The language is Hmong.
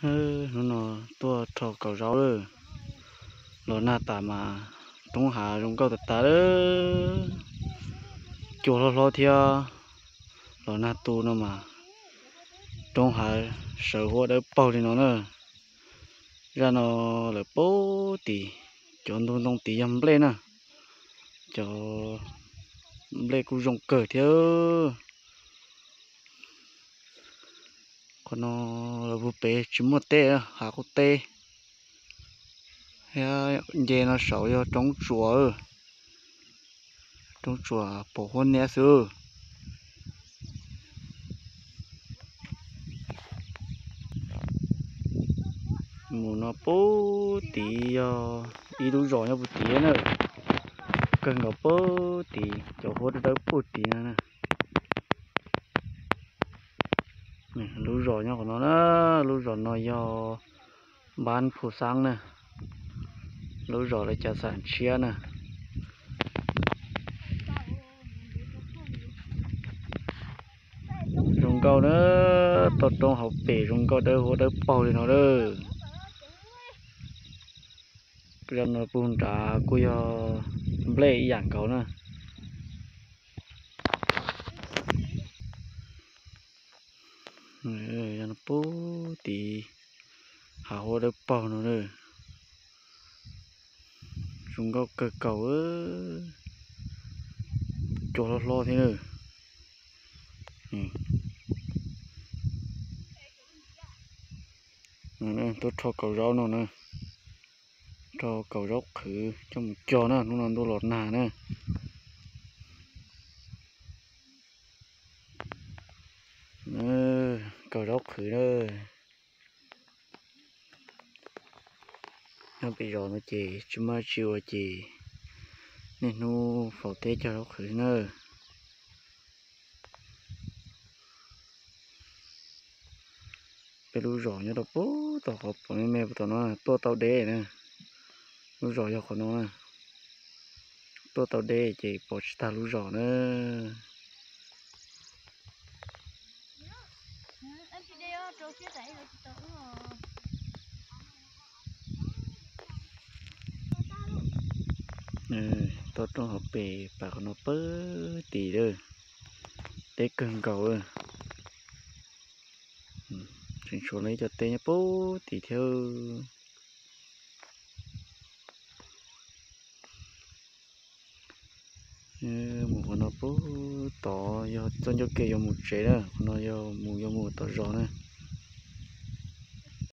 Hnub no tuaj rho kaus zaub lawm, los nag tas mas roob hav zoo nkauj tas tas lawm. Cua hlob hlob thiab, los nag tu no mas roob hav sawv huab dawb paug li no na. Zaj no lawm puag tid, cov ntug ntoo tid yog nplej na, cov nplej kuj zoo kawg thiab. Qhov no lawv puag pem tsis muaj teb, hav quav teb. Thiab nce no saud yog roob tsuas, roob tsuas pom huab niab xwb. Mus no puag tid yog ib lub zos nyob puag tid na, kawg nkaus puag tid, cov huab dawb dawb puag tid no na. Lub zos nyob qhov no na, lub zos no yog Npab Phu Xaab na, lub zos lawv Cas Xam tshiab na. Zoo nkauj na, toj roob hauv pes zoo nkauj dawb huab dawb paug li no lawm. Zaj no puag nrad kuj yog nplej ib yam nkaus na. Puag tid hav huab dawb paug no na, zoo nkauj kawg nkaus, cua hlob hlob thiab na. Tuaj rho kaus zaub no na, rho kaus zaub qhwv coj mus cog na, hnub no ntuj los nag na. Kaus zaub qhwv na. Nyob pem zos no ces tsis muaj dab tsi ua ces niaj hnub faus teb cog zaub qhwv na. Peb lub zos nyob rau puag tom qhov pom me me puag tom no, tuaj tau deb na. Lub zos yog qhov no na, tuaj tau deb ces pom tsis tag lub zos na. Toj roob hauv pes pas qhov no puag tid lawm, deb kawg nkaus. Tseem tshuav lawv ib co teb nyob puag tid thiab. Mus qhov no puag tod yog txoj ncauj ke yuav mus tsev na, qhov no yog mus yuav mus tom zos na.